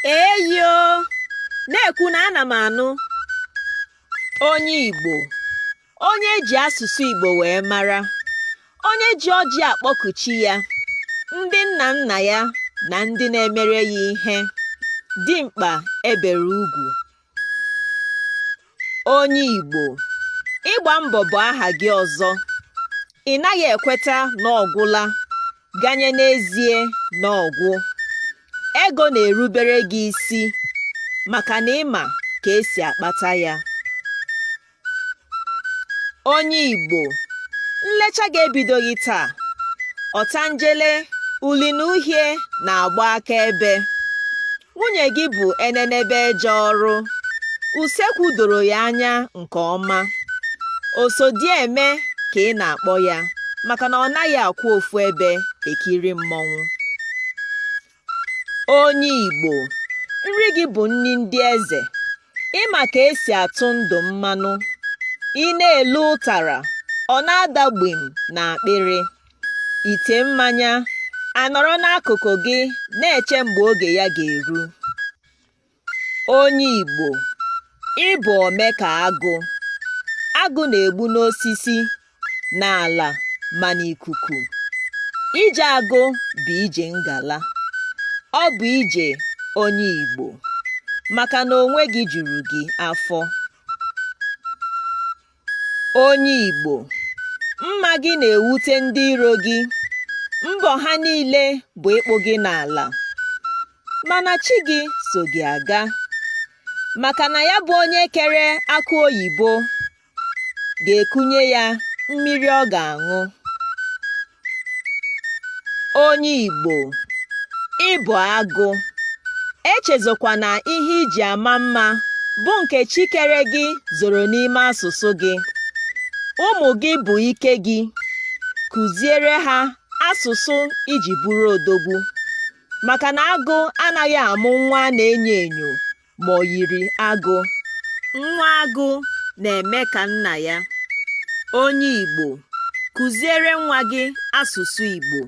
Eyo, na-ekwu na ana m anụ. Onye Igbo, onye e ji asụsụ Igbo wee mara, onye ji ọjị akpọku chi ya, ndị nna nna ya na ndị na-emere ya ihe, dimkpa e bere ugwu. Onye Igbo, ịgba mbọ bụ aha gị ọzọ. Ị naghị ekweta na ọ gwụla ganye n'ezie na ọ gwụ. Ego na-erubere gị isi maka na ị ma ka e si akpata ya. Onye Igbo, nlecha gị ebidoghị taa. Ọtanjele, uli na uhie na-agba akaebe. Nwunye gị bụ enenebe eje ọrụ. Usekwu doro ya anya nke ọma. Osodieme ka ị na-akpọ ya maka na ọ naghị akwụ ofu ebe ekiri mmọnwụ. Onye Igbo, nri gị bụ nri ndị eze. Ị ma ka e si atụ ndụ mmanụ. Ị na-elu ụtara, ọ na-ada gbim n'akpịrị. Ite mmanya anọrọ n'akụkụ gị na-eche mgbe oge ya ga-eru. Onye Igbo, ị bụ ome ka agụ. Agụ na-egbu n'osisi, n'ala ma n'ikuku. Ije agụ bụ ije ngala. Ọ bụ ije onye Igbo maka na onwe gị juru gị afọ. Onye Igbo, mma gị na-ewute ndị iro gị. Mbọ ha niile bụ ịkpụ gị n'ala. Mana chi gị so gị aga. Maka na ya bụ onye kere akụ oyibo ga-ekunye ya mmiri ọ ga-aṅụ. Onye Igbo, ị bụ agụ. Echezọkwana ihe i ji ama mma bụ nke chi kere gị zoro n'ime asụsụ gị. Ụmụ gị bụ ike gị. Kụziere ha asụsụ i ji bụrụ odogwu. Maka na agụ anaghị amụ nwa a na-enyo enyo ma o yiri agụ. Nwa agụ na-eme ka nna ya. Onye Igbo, kụziere nwa gị asụsụ Igbo.